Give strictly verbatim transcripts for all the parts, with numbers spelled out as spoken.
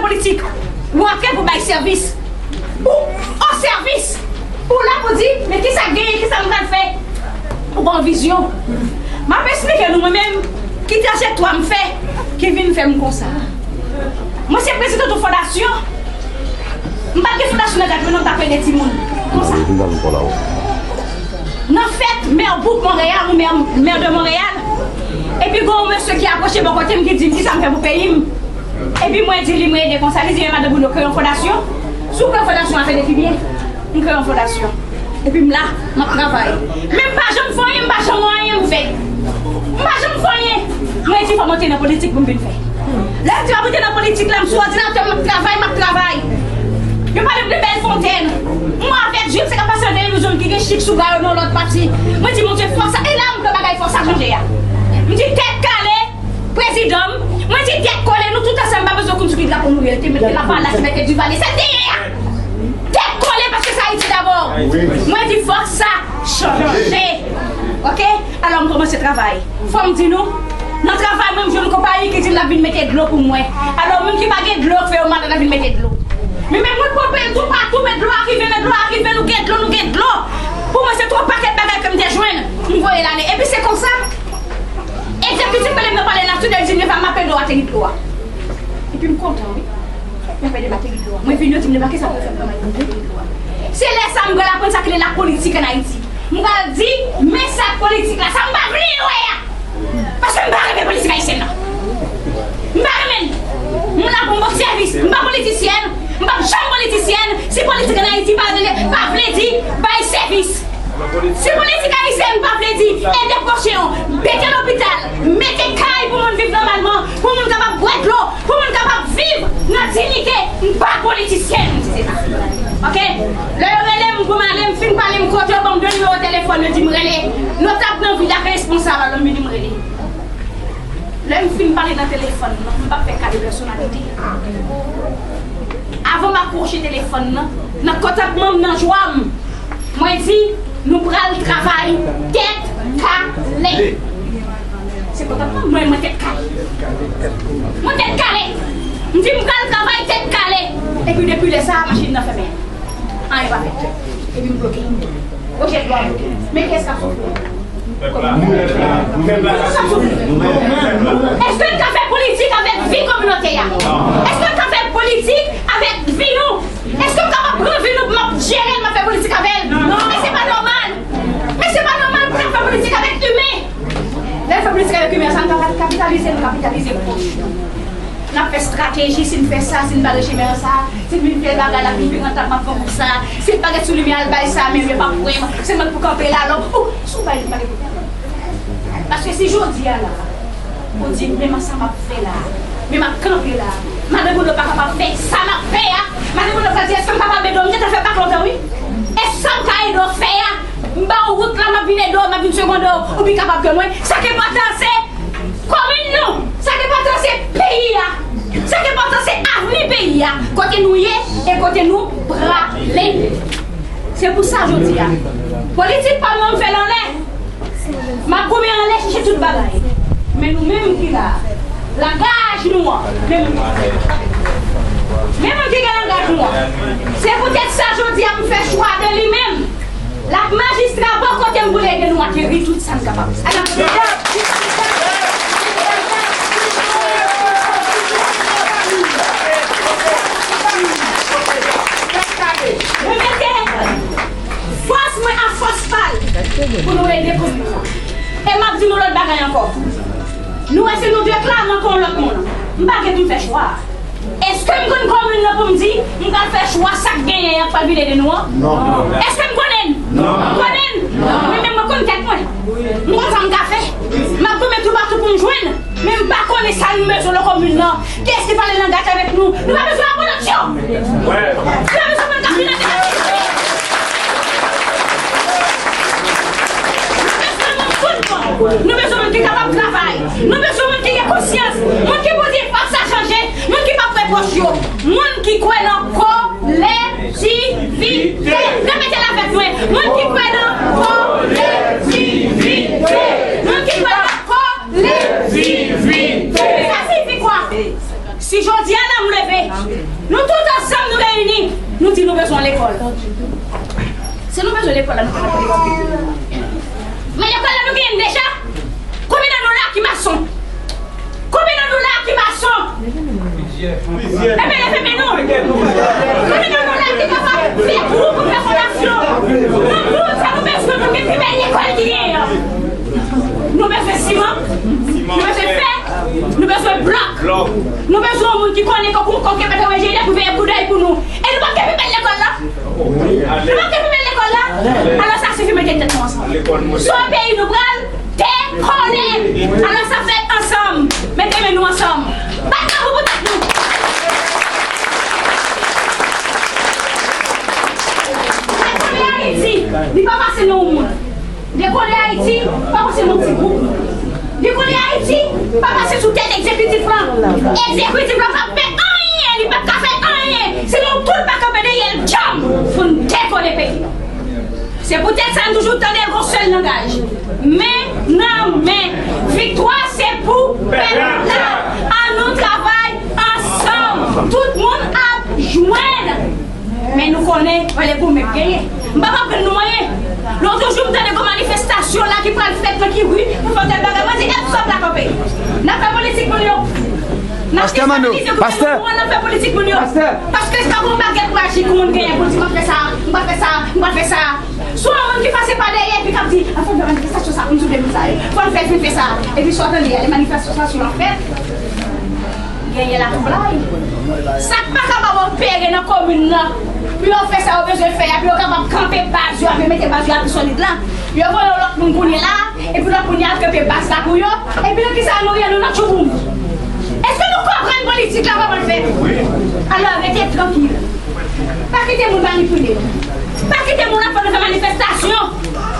Politik, ou antre pou bay sèvis. Ou an sèvis. Ou la pou di, men kisa k genyen, kisa m pral fè? Ou gen yon vizyon. M ap esplike nou mwen menm ki trajektwa m fè ki vin fè m konsa. Mwen se prezidan yon fondasyon. M pa t gen fondasyon nan gad mwen non, m t ap ede timoun. Konsa. Nan fèt mè bouk Monreyal, ou mè, mè de Monreyal. Epi gen yon mesye ki apwoche bò kote m ki di m kisa m fè pou peyi m. Epi mwen di li, mwen ede konsa. Li di, men madan Bruno, kreye yon fondasyon. Si w kreye yon fondasyon, w ap ede pi byen. M kreye yon fondasyon. Epi m la, m ap travay. Men m pa janm fè anyen, m pa janm wè anyen m fè. M pa janm fè anyen. Mwen di, fò m antre nan politik pou m vin fè. Lè m di m ap antre nan politik la, m sou òdinatè, m ap travay, m ap travay. Yo pale m de Bèlfontèn. Mwen avèk Jules, se k ap pase nan televizyon ki gen chik sou ga yo nan lòt pati. Mwen di, Bondye, fò sa. E la, m pran bagay fò sa chanje a. M di, tèt kale, prezidan m. Mwen di, tèt kole, nou tout ansanm, pa bezwen konn sou ki drapo nou ye. Te mete Lavalas, mete Duvalier, se l te ye a. Tèt kole, paske se Ayiti dabò. Mwen di, fòk sa chanje. Oke? Alò, m kòmanse travay. Fò m di nou, nan travay mwen, m jwenn konpayi ki di l ap vin mete dlo pou mwen. Alò, moun ki pa gen dlo, fè yo malad ap vin mete dlo. Men, men mwen pope toupatou, men dlo a rive, men dlo a rive, nou gen dlo, nou gen dlo. Pou mwen, se twòp pakèt bagay ke m te jwenn, m voye l ale. Epi se konsa, egzekitif mwen, lè m nan Palè Nasyonal, di m, Neva, m ap ede w ateri dlo a. Epi m kontan, wi. Mwen pèdi bateri dlo a. Mwen vin, yo di m, Neva, kisa pou fè m nan bateri dlo a? Se lè sa m pral aprann sa ki rele lapolitik ann Ayiti. M pral di, men sa k politik la, sa m pa vle wè a. Paske m pa renmen politik ayisyèn nan. M pa renmen l. M la pou m ba w sèvis. M pa politisyèn. M p ap janm politisyèn. Si politik ann Ayiti pa rele, pa vle di bay sèvis. Si politik ayisyèn pa vle di ede pwochen w, mete lopital, mete kay pou moun viv nòmalman, pou moun kapab bwè dlo, pou moun kapab viv nan diyite, m pa politisyèn, m di se sa. Oke? Lè yo rele m pou m ale, m fin pale, m kote yo ban m de nimewo telefòn, yo di m rele notab nan vil la, responsab, alò m vini m rele. Lè m fin pale nan telefòn nan, m p ap fè ka de pèsonalite. Avan m akwoche telefòn nan, nan kontantman m, nan jwa m, mwen di, nou pral travay tèt kale. Se kontantman m, mwen, mwen tèt kale. Mwen tèt kale. M di, m pral travay tèt kale. Epi depi lè sa a, machin nan fèmen. Anyen pa fèt. Epi m bloke. Pwojè dlo a bloke. Men kiyès k ap soufri? Pèp la. Pèp la. Èske n ka fè politik avèk vi kominote a? Èske n ka fè politik avèk vi nou? Èske m kapab pran vi nou pou m ap jere l, m ap fè politik avè l? Men se pa nòmal. Men se pa nòmal pou n ap fè politik avèk imen. Lè n fè politik avèk imen, sa n ka kapitalize, nou kapitalize pòch nou. N ap fè estrateji, si n fè sa, si n bare chemen an sa, si n vin fè bagay la vin pi rantab, m ap pran koup sa, si n pa gen sou limyè al bay sa, menm yo p ap kwè m, se mwen k pou kanpe la, lò, ou, si w bay li, m pa gen pwoblèm. Paske si jodi a la, ou di, men sa m ap fè la, men m ap kanpe la, madan Bruno pa kapab fè sa m ap fè a, madan Bruno ka di, èske m kapab ede w? M gentan fè bak lontan, wi. Èske sa m ka ede w fè a? M ba w wout la, m ap vin ede w, m ap vin segonde w, ou pi kapab ke mwen. Sa k enpòtan, se komin nou. Sa k enpòtan, se peyi a. Sa k enpòtan, se avni peyi a. Kote nou ye e kote nou prale. Se pou sa jodi a, politik pa m nan, m fè l anlè. M ap goumen anlè chèche tout bagay. Men nou menm ki la, langaj nou an, men moun ki gen langaj nou an. Se poutèt sa jodi a m fè chwa de li menm. L ap majistra bò kote m pou l ede nou akeri tout sa n kapab. Alò, nou mete fòs mwen ak fòs pa l pou nou ede komin nan. E m ap di nou lòt bagay ankò. Nou wè se nou de k la nan kon lòt moun. M pa gen pou m fè chwa. Èske m konn komin nan pou m di m pral fè chwa sa k genyen an k pral vin ede nou an? Non. Èske m konnen l? Non. M konnen l? Non. Men, men mwen konn tèt mwen. M konn sa m ka fè. M ap goumen toupatou pou m jwenn. Men m pa konnen sa n bezwen nan komin nan. Kiyès ki pale langaj avèk nou? Nou pa bezwen abònasyon. Nou pa bezwen moun k ap vin nan demagoji. Nou bezwen moun fout bon. Nou bezwen moun ki kapab travay. Nou bezwen moun ki gen konsyans. Moun ki pou di fòk sa chanje. Moun ki p ap pran pòch yo. Moun ki kwè nan kolektivite. Repete l avèk mwen. Moun ki kwè nan kolektivite. Moun ki kwè nan kolektivite. Sa siyifi kwa? Si jodi a la m leve, nou tout ansanm nou reyini, nou di nou bezwen lekòl. Si nou bezwen lekòl la, nou pa ka lekòl. Men lekòl la nou genyen deja. Konbyen nan nou la ki mason? Konbyen nan nou la ki mason? Ebyen, leve men nou. Konbyen nan nou la ki kapab fè twou pou fè fondasyon? Nou tout, sa nou bezwen pou gen pi bèl lekòl ki genyen an. Nou bezwen siman, nou bezwen fè, nou bezwen blòk. Nou bezwen yon moun ki konnen kòk yon kòk ki mete yon enjenyè pou veye koudèy pou nou. E nou p ap gen pi bèl lekòl la? Nou p ap gen pi bèl lekòl la? Alò sa sifi mete tèt nou ansanm. Se yon peyi nou pral. Te konnen! Alò sa fèt ansanm! Mete men nou ansanm! Bat bravo pou tèt nou! Lekole Ayiti, li pa pase nan yon moun. Lekole Ayiti, pa pase nan yon ti gwoup. Lekole Ayiti, pa pase sou tèt egzekitif lan. Egzekitif lan p ap fè anyen, li p ap ka fè anyen. Si nou tout pa kanpe dèyè l djanm pou n dekole peyi nou. Se poutèt sa n toujou tande l gon sèl langaj. Men nan men. Viktwa se pou pèp la. Annou travay ansanm. Tout moun ap jwenn. Men nou konnen, wè le goumen k genyen. M pa p aprann nou anyen. Lòt jou m tande gon manifestasyon la ki pral fèt nan ki ri pou fè tèl bagay. Mwen di, èske w ap la kanpe? N ap fè politik moun yo. N ap destabilize goumen nou an, n ap fè politik moun yo. Paske se pa gon bagèt majik moun genyen pou l di, "M ap fè sa, m ap fè sa, m ap fè sa." Sou yon moun ki pase pa dèyè epi k ap di, "Ann fè manifestasyon sa pou n soude moun sa yo. Fò n fè l fin fè sa." Epi sa w tande a, lè manifestasyon an fèt, genyen latwoublay. Sa k pa kapab opere nan komin nan, pou yo fè sa yo bezwen fè a, pou yo kapab kanpe baz yo, epi mete baz yo a pi solid la. Yo voye yon lòt moun kounye la, epi lòt moun yo al kanpe baz la pou yo, epi nan kisa nou ye, nou nan tchouboum. Èske nou konprann politik la kòman l fèt? Alò, rete trankil. Pa kite moun manipile nou. Pa kite moun ap fè nou fè manifestasyon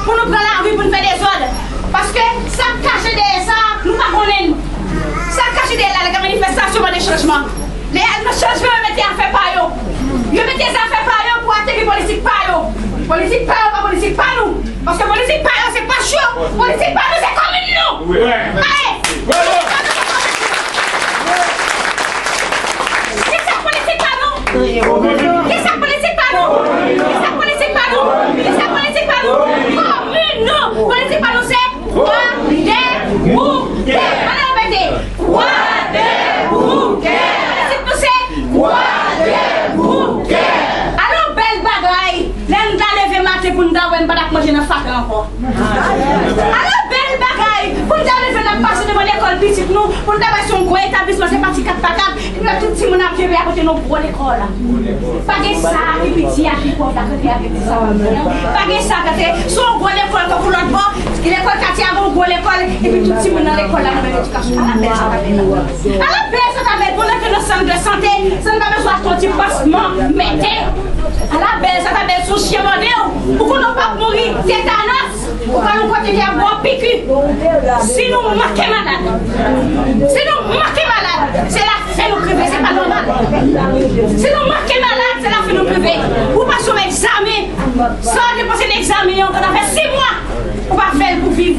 pou nou pran lari, pou nou fè dezòd. Paske sa k kache dèyè sa, nou pa konnen l. Sa k kache dèyè la, lè gen manifestasyon, mande chanjman. Lè y al nan chanjman, yo mete afè pa yo. Yo mete zafè pa yo pou ateri politik pa yo. Politik pa yo pa politik pa nou. Paske politik pa yo se pòch yo. Politik pa nou se komin nou. Wi. Ale! Bravo! Kisa politik pa nou? Kisa politik pa nou? Kisa politik pa nou? Kisa politik pa nou? Komin nou! Politik pa nou se Kwadèboukè! Ann repete! Kwadèboukè! Politik nou se Kwadèboukè! Alò bèl bagay! Lè n ta leve maten pou n ta wè, n pa t ap manje nan fatra ankò. Alò bèl bagay! Pou n ta leve n ap pase devan lekòl pitit nou, pou n ta wè se yon gwo etablisman, se pa ti kat pa kat, epi wè tout timoun ap jere akote yon gwo lekòl. Pa gen sa ki piti a ki pwòp la kanpe avèk sa w ap di an. Pa gen sa kanpe, se yon gwo lekòl tankou lòt bò, lekòl katye a gon gwo lekòl, epi tout timoun nan lekòl la nan menm edikasyon. Ala bèl sa ta bèl la. Ala bèl sa ta bèl, pandan ke nan sant de sante, sa n pa bezwen achte yon ti pansman mete. Ala bèl sa ta bèl, se yon chyen mòde w, ou konnen w p ap mouri, tetanòs, ou pral yon kote ki ap ba w piki. Si nou manke malad, si nou manke malad, se lafen nou k rive, se pa nòmal. Si nou manke malad, se lafen nou k rive. Ou pase yon egzamen, sa w depanse nan egzamen an, pandan fè sis mwa, ou pa fè l pou viv.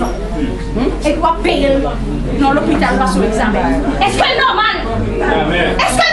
Epi w ap peye l nan lopital, pase yon egzamen. Èske l nòmal? Èske l